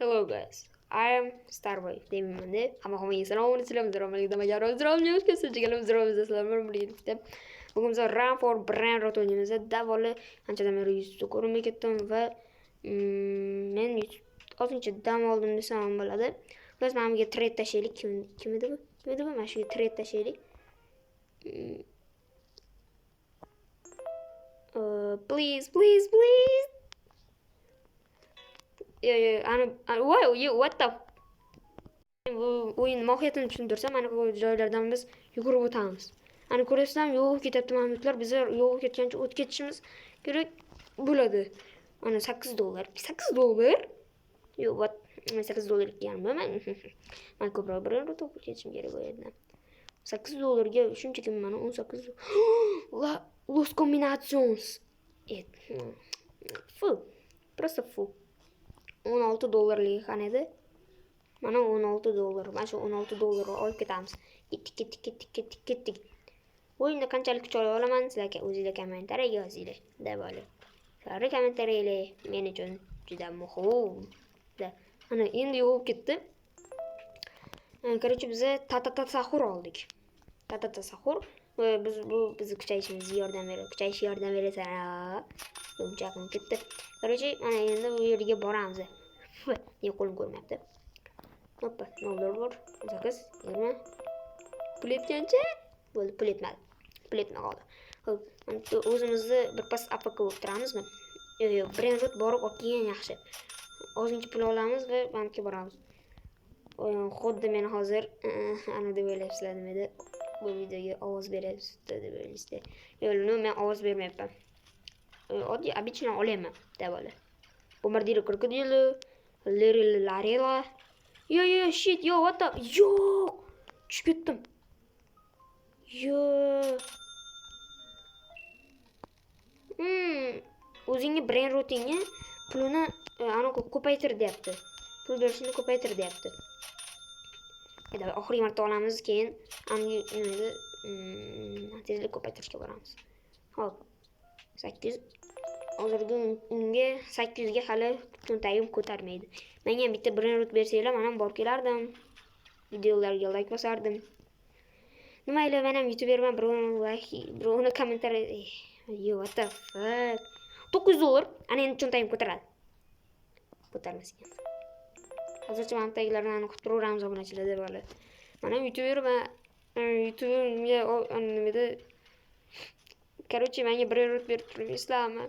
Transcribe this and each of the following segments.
Hello guys, I am Starboy deyman-da. Hamma hammaga salom, sizlar birgalikda. Bugun biz Run for Brainrot o'ynaymiz. Davoli anchadan beri YouTube'da ko'rinmay ketdim va men ozgincha dam oldim desam ham bo'ladi. Biz mana bunga trade tashlaylik. Kim edi bu? Kim edi bu? Mana shunga trade tashlaylik. Please, please, please. Yo, yo, ani, voy, yo, what the, bu o'yin mohiyatini tushuntirsam, mana bu joylardan biz yugurib o'tamiz. Ana ko'rasizlarmi, yo'q ketyapti mamlakatlar, biza yo'q ketgancha o'tib ketishimiz kerak bo'ladi. Ana 8 dollar. 8 dollar? Yo'q, what? 8 dollar ekanmi? Man ko'proq bir topib ketishim kerak bu yerdan. 8 dollarga shunchaki mana 18 La Los Combinations. Et. Fu. Просто fu. 16 dollarligi qani edi? Mana 16 dollar. Mana shu 16 dollarga olib ketamiz. Ketdik, ketdik, ketdik, ketdik, ketdik. O'yinda qanchalik kuch ola olaman, sizlarga o'zinglar kommentariyaga yozinglar. Deb olib. Sizlarni kommentariyalar men uchun juda muhim. Da. Ana endi yo'qolib ketdi. Короче, biza ta sahur oldik. Ta sahur va biz bu bizni kuchayishimizga yordam beradi. Kuchayishga yordam beradi. Yaqin ketdi. Короче, mana endi bu yerga boramiz. Nega qo'lim ko'rmayapti? Hoppa, 0 dollar, 18, 20. Pul yetgancha bo'ldi, pul yetmadi. Pul yetmay qoldi. Xo'p, o'zimizni birpas AFK bo'lib turamizmi? Yo'q, yo'q, Brainrot borib olib kelgan yaxshi. Ozgincha pul olamiz va bankka boramiz. Xuddi meni hozir ana deb o'ylayapsizlar, nima edi? Bu videoga ovoz beryapsiz deb o'ylaysizlar. Yo'q, ну men ovoz bermayapman. Oddiy обычно olayman deb o'yla. Bombardiro Krokodilo, Liril Larila. Yo, yo, yo, shit, yo, what the? Yo'q! Tushib ketdim. Yo. O'zingni brain rotingni pulini anaqa ko'paytir deyapti. Pul berishini ko'paytir deyapti. Endi oxirgi marta olamiz, keyin nima edi? Tezlik ko'paytirishga boramiz. Xo'p. 8 hozirgi unga 800 ga hali cho'ntagim ko'tarmaydi. Menga ham bitta brain rot bersanglar, men ham borib kelardim. Videolarga like bosardim. Nima ila men ham youtuberman, birovni like, birovni kommentariy. Yo, what the fuck? 900 dollar. Ana endi cho'ntagim ko'taradi. Ko'tarmas ekan. Hozircha mana tagilarni qilib turaveramiz, obunachilar, deb oladi. Mana youtuberman. YouTube'imga nima edi? Короче, menga brain rot berib turmaysizlarmi?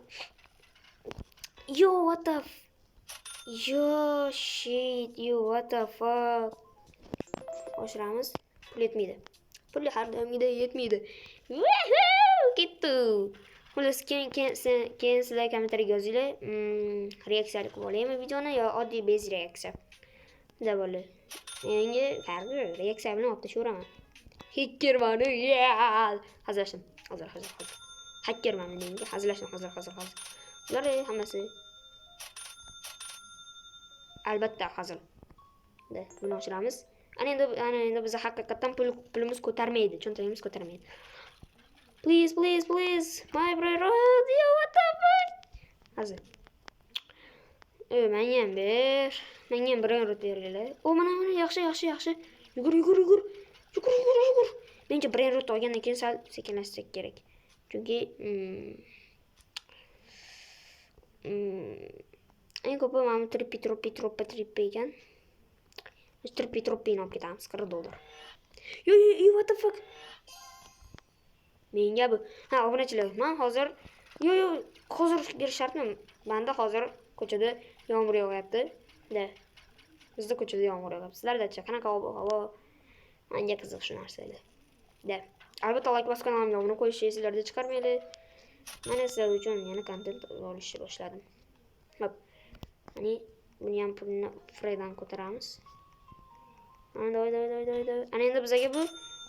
Yo, what the Yo, shit, yo, what the fuck? Oshiramiz. Pul yetmaydi. Pul har doimgidek yetmaydi. Woohoo! Ketdi. Xullas, keyin sizlar kommentariyaga yozinglar. Reaksiyali qilib olaymi videoni yo oddiy без reaksiya. Bunday bo'ldi. Menga farqi yo'q. Reaksiya bilan olib tashlayveraman. Hackerman. Yeah! Hazillashdim. Hozir, hozir, hozir. Hackerman men endi. Hazillashdim, hozir, hozir, hozir. Bular hammasi albatta hazil. Da, buni oshiramiz. Ana endi biz haqiqatdan pulimiz ko'tarmaydi, cho'ntagimiz ko'tarmaydi. Please, please, please. My brother, yo, what the fuck? Hazil. Menga ham ber. Menga ham brain rot beringlar. O, mana, mana, yaxshi, yaxshi, yaxshi. Yugur, yugur, yugur. Yugur, yugur, yugur. Menimcha, brain rot olgandan keyin sal sekinlashsak kerak. Chunki eng ko'pi mana bu Trippi Troppi Troppa Trippi ekan. Biz Trippi Troppini olib ketamiz, 40 dollar. Yo, yo, yo, what the fuck? Menga bu. Ha, obunachilar, men hozir, yo, yo, hozir berish shartmi? Menda hozir ko'chada yomg'ir yog'yapti. Da. Bizda ko'chada yomg'ir yog'yapti. Sizlarda-chi, qanaqa ob-havo? Menga qiziq shu narsalar. Da. Albatta like bosib, kanalimga obuna qo'yishni esingizdan chiqarmanglar. Mana sizlar uchun yana kontent olishni boshladim. Hop. Ya'ni buni ham pulini Fredan ko'taramiz. Ana, давай, давай, давай, давай, давай. Ana endi bizaga bu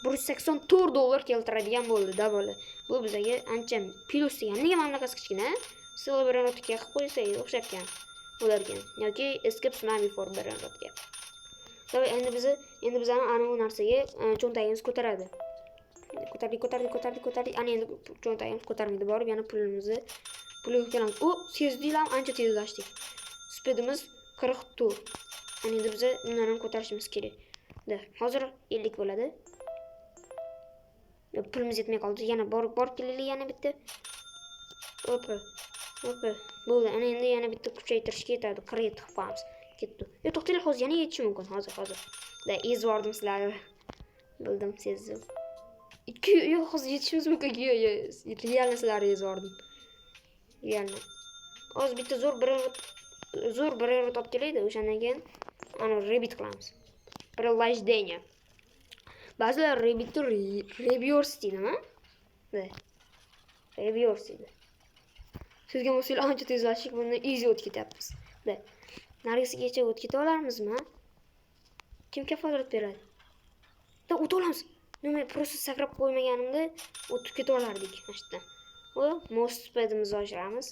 184 dollar keltiradigan bo'ldi, da bola. Bu bizaga ancha plyus degan. Nega mana bunaqasi kichkina? Silver rotga qilib qo'ysak o'xshatgan bo'larkan. Yoki Escape Tsunami for Brainrotga. Давай, endi bizani ana u narsaga cho'ntagimiz ko'taradi. Ko'tardik, ko'tardik, ko'tardik, ko'tardik. Ana endi cho'ntagimiz ko'tarmaydi. Borib yana pulimizni pulga kelamiz. O, sezdinglarmi? Ancha tezlashdik. Speedimiz 44. Ana endi biz undan ham ko'tarishimiz kerak. Da, hozir 50 bo'ladi. Pulimiz yetmay qoldi. Yana borib kelaylik yana bitta. Opa. Opa. Bo'ldi. Ana endi yana bitta kuchaytirishga yetadi. 47 qilib qo'yamiz. Ketdi. Yo, to'xtanglar, hozir yana yetishi mumkin. Hozir. Da, ezvordim sizlarni. Bildim, sezdim. 2 yo'q, hozir yetishimiz mumkin. Yo'q, yo'q, realni sizlarni ezvordim. Realni. Hozir bitta zo'r bir olib kelaydi, o'shandan keyin ana rebit qilamiz. Приложение. Ba'zilar rebitni rebiors deydimi? Da. Rebiors deydi. Sezgan bo'lsanglar ancha tezlashdik, bundan easy o'tib ketyapmiz. Da. Narigisigacha o'tib keta olamizmi? Kim kafolat beradi? Da, o'ta olamiz. Nima, просто sakrab qo'ymaganimda o'tib keta olardik mana shu yerdan. Va mouse speedimizni oshiramiz.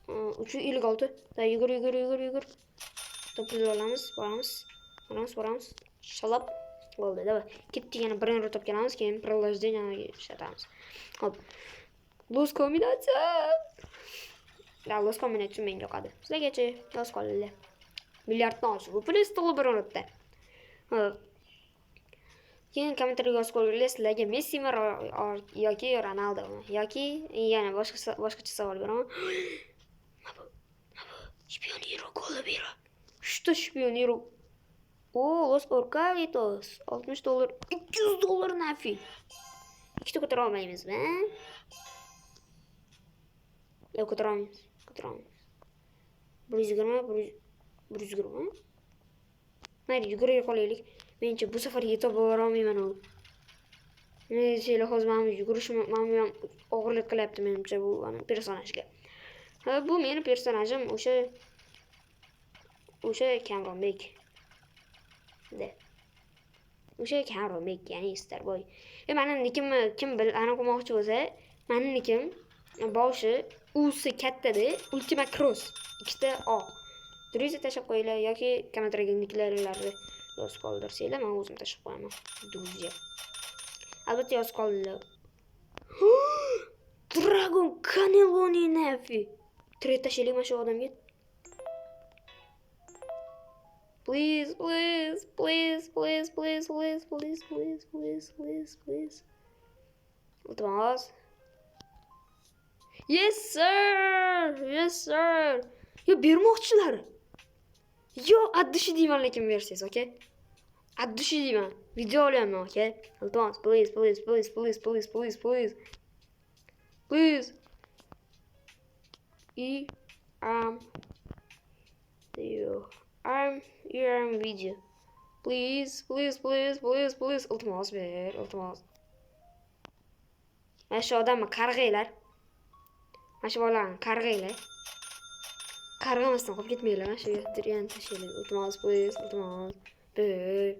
356. Da, yugur. Pul olamiz, boramiz. Shalab. Bo'ldi, davay. Ketdik, yana bir rot olib kelamiz, keyin приложение ishlatamiz. Hop. Los kombinatsiya. Da, los kombinatsiya menga yoqadi. Sizlargacha yozib qolinglar. Milliarddan oshiq. Bu pul stoli bir rotda. Hop. Keyin kommentariyga yozib qo'yinglar, sizlarga Messimi yoki Ronaldomi yoki yana boshqacha savol beraman. Mana bu Shpioniro goli bera. Что shpioniro? O, Los Orcalitos. $60, $200 nafi. Ikkita ko'tara olmaymizmi? Yo'q, ko'tara olmaymiz. Ko'tara olmaymiz. 120, 120. Mayli, yugurib qolaylik. Menimcha bu safar yetib bora olmayman u. Nima desanglar, hozir mana bu yugurishim, mana bu ham og'irlik qilyapti menimcha bu ana personajga. Ha, bu meni personajim o'sha Kamronbek. De. O'sha Kamronbek, ya'ni Starboy. Mani nikimni kim bil, aniq qilmoqchi bo'lsa, mani nikim boshi usi kattada, Ultima Cross, ikkita O. Друзья tashlab qo'yinglar yoki kommentariyga niklaringlarni yozib qoldirsanglar, men o'zim tashlab qo'yaman. Друзья. Albatta yozib qoldinglar. Dragon Cannelloni nafi. Trade tashlaylik mana shu odamga. Please, please, please, please, please, please, please, please, please, please, please. Iltimos. Yes sir. Yes sir. Yo, bermoqchilar. Yo, addushi deyman lekin bersangiz, okey? Addushi deyman. Video olyapman, okey? Iltimos, please, please, please, please, please, please, please. Please. E M U M E M video. Please, please, please, please, please. Iltimos ber, iltimos. Mana shu odamni qarg'anglar. Mana shu bolani qarg'anglar. Qarg'amasdan qolib ketmanglar, mana shu yerga tashlanglar. Iltimos, please, iltimos. Ber.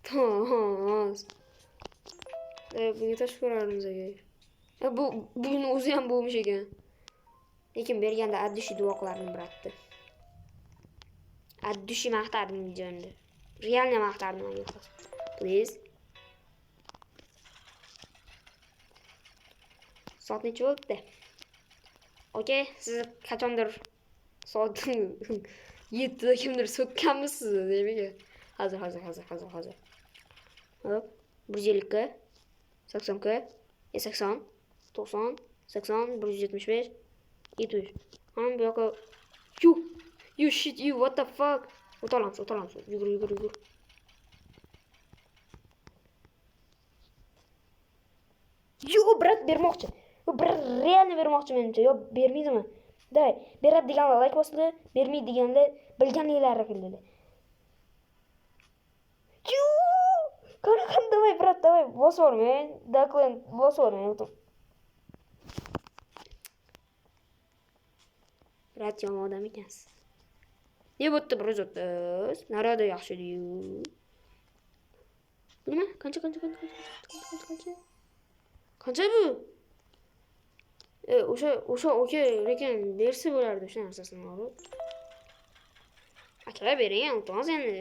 Iltimos. Bunga tashib ko'rarmiz aka. Bu buni o'zi ham bo'lmish ekan. Lekin berganda addushi duo qilardim, bratni. Addushi maqtardim videoni. Realni maqtardim aka. Please. Soat necha bo'libdi? Okey, siz qachondir soat 7da kimdir so'kkanmisiz demak. Hozir. Hop, 150, 80, 80, 90, 80, 175, 700. Mana bu yoqqa you shit, you what the fuck. O'ta olamiz. Yugur. Yo, brat bermoqchi. Yo, brat realni bermoqchi menimcha. Yo, bermaydimi? Davay, beradi deganlar like bosinglar, bermaydi deganlar bilganliklari qilinglar. Yo! Qani, davay, brat, davay, bosib yubormang. Daklen bosib yubormang. Brat, yomon odam ekansiz. Ne bo'pti, 130. Narada yaxshi diyu. Bu nima? Qancha? Qancha bu? O'sha okey, lekin bersa bo'lardi o'sha narsasini olib. Aka bering, iltimos endi.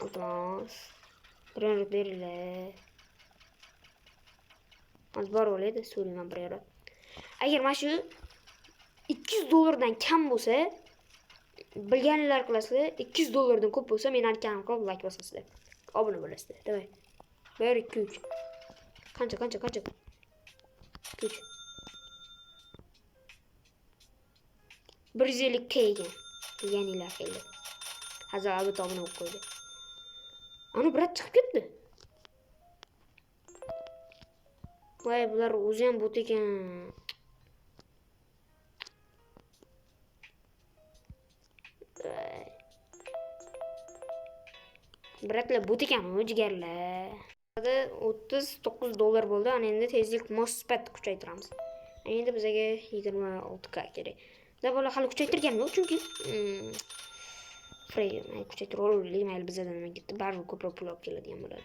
Iltimos. Bir beringlar. Hozir borib olaydi, so'rayman bir yerda. Agar mana shu 200 dollardan kam bo'lsa, bilganlar qilasizlar, 200 dollardan ko'p bo'lsa, meni kanalimga qilib like bosasizlar. Obuna bo'lasizlar. Давай. 1 2 3. Qancha, qancha, qancha? 3. 150 k ekan. Bilganinglar keldi. Hazar albatta obuna bo'lib qo'ydi. Ana brat chiqib ketdi. Voy, bular o'zi ham bot ekan. Bratlar bot ekan u jigarlar. 39 dollar bo'ldi. Ana endi tezlik musbat kuchaytiramiz. Endi bizga 26 k kerak. Da bola hali kuchaytirganim yo'q, chunki free kuchaytiraveraylik, mayli bizadan nima ketdi, baribir ko'proq pul olib keladigan bo'ladi.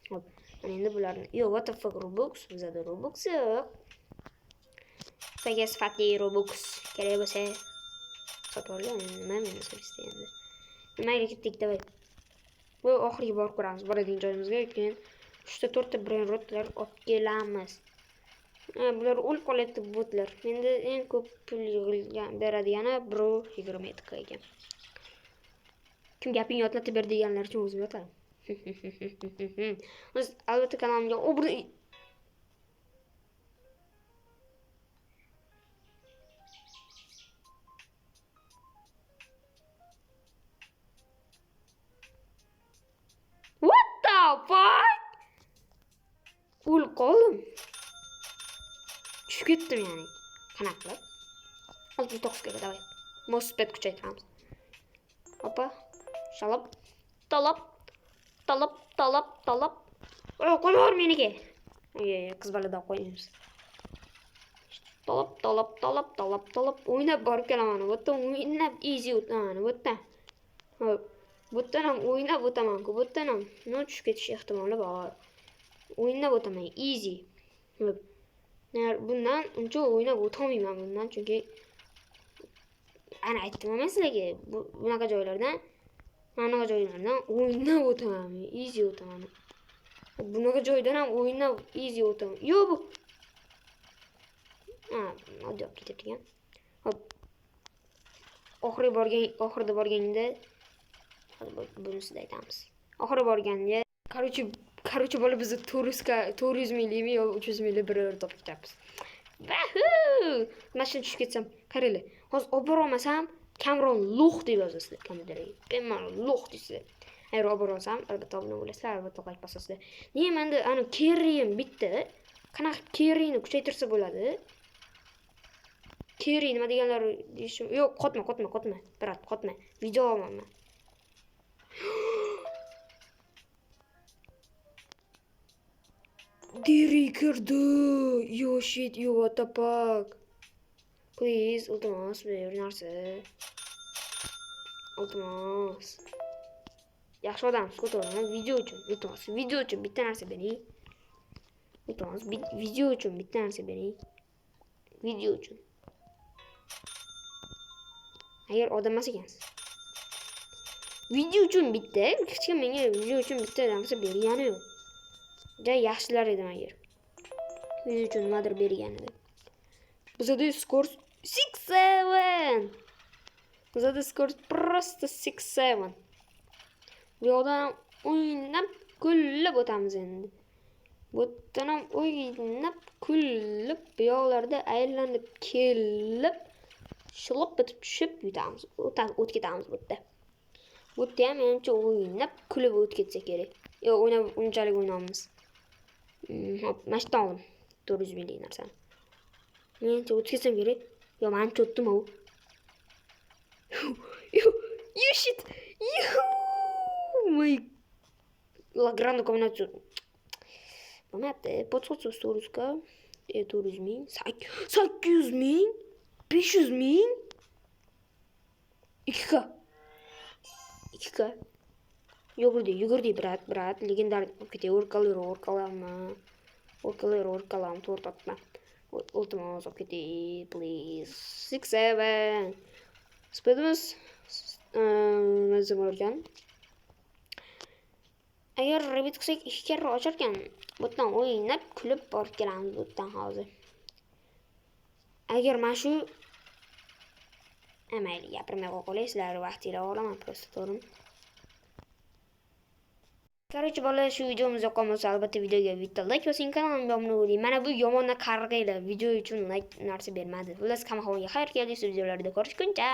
Hop, ana endi bularni, yo'q, what the fuck, Robux, bizada Robux yo'q. Sizga sifatli Robux kerak bo'lsa sotib olinglar. Nima meni so'rashdi endi. Mayli, ketdik, давай. Bu oxirgi bor ko'ramiz, boradigan joyimizga, keyin 3 ta 4 ta brainrotlar olib kelamiz. Bular o'lib qolyapti botlar. Menda eng ko'p pul yig'ilgan beradigani bro 27 k ekan. Kim gapingni yodlatib ber deganlar uchun o'zim yotaman. O'z albatta kanalimga obuna. What the fuck? O'lib qoldim. Tushib ketdim ya'ni. Qanaqa qilib? 69 ga давай. Musbat kuchaytiramiz. Hoppa. Shalop. Talab. Talab, talab, talab. Qo'yavor meniki. Qiz boladan qo'yamiz. Talab, talab, talab, talab, talab. O'ynab borib kelaman. Bu yerda o'ynab easy o'taman. Bu yerda. Hop. Bu yerdan ham o'ynab o'taman-ku. Bu yerdan ham no tushib ketish ehtimoli bor. O'ynab o'taman easy. Hop. Bundan uncha o'ynab o'tolmayman bundan, chunki ana aytdim men sizlarga, bunaqa joylardan, mana joylardan o'ynab o'taman, easy o'taman. Bunaqa joydan ham o'ynab easy o'taman. Yo'q bu. Ha, oddiy olib ketadigan. Hop. Oxiri borgan, oxirida borganda hozir bunisida aytamiz. Oxiri borganda, короче, bola bizni turistga 400 minglikmi yo 300 minglik bir topib ketyapmiz. Vahu! Mana shuni tushib ketsam, qaranglar. Hozir olib bora olmasam, Kamron lo'q deb yozasizlar kommentariyga. Bemalol lo'q deysizlar. Agar olib bora olsam, albatta obuna bo'lasizlar, albatta like bosasizlar. Nega menda ana kerriyim bitta. Qanaqa kerriyni kuchaytirsa bo'ladi? Kerri nima deganlar deyishim. Yo'q, qotma, qotma, qotma. Brat, qotma. Video olmayman. Deri kirdi. Yo shit, yo what the fuck. Please, iltimos, bir narsa. Iltimos. Yaxshi odamsiz, to'g'rimi? Video uchun, iltimos, video uchun bitta narsa bering. Iltimos, video uchun bitta narsa bering. Video uchun. Agar odam emas ekansiz. Video uchun bitta, hech kim menga video uchun bitta narsa bergani yo'q. Juda yaxshilar edim agar. Video uchun nimadir berganida. Bizada skor 6-7. Bizada skor просто 6-7. Bu yoqdan o'ynab kulib o'tamiz endi. Bu yerdan ham o'ynab kulib bu yoqlarda aylanib kelib shilib bitib tushib yutamiz. O'tib ketamiz bu yerda. Bu yerda ham menimcha o'ynab kulib o'tib ketsa kerak. Yo'q, o'ynab unchalik o'ynaymiz. Hop, mana shu yerdan oldim 400 minglik narsani. Menimcha o'tib ketsam kerak. Yo, manimcha o'tdim u. You shit. You my la grande kombinatsiya. Bo'lmayapti. Podсходство 400 k. 400 ming. 800 ming. 500 ming. 2K. 2K. Yugurdi, yugurdi, brat, brat. Legendar bo'lib ketay. O'rkalar, o'rkalama. O'rkalar, o'rkalam, to'rt otma. Iltimos, olib ketay, please. 6 7. Speedimiz nima desam bo'lar ekan? Agar rebit qilsak 2 karra ochar ekan. Bu yerdan o'ynab kulib borib kelamiz bu yerdan hozir. Agar mana shu, mayli, gapirmay qo'ya qolay, sizlarni vaqtinglar olaman просто, to'g'rimi? Короче, bolalar, shu videomiz yoqqan bo'lsa, albatta videoga bitta like bosing, kanalimga obuna bo'ling. Mana bu yomonni qarg'anglar, video uchun like narsa bermadi. Xullas, hamma xayr, kelgusi videolarda ko'rishguncha.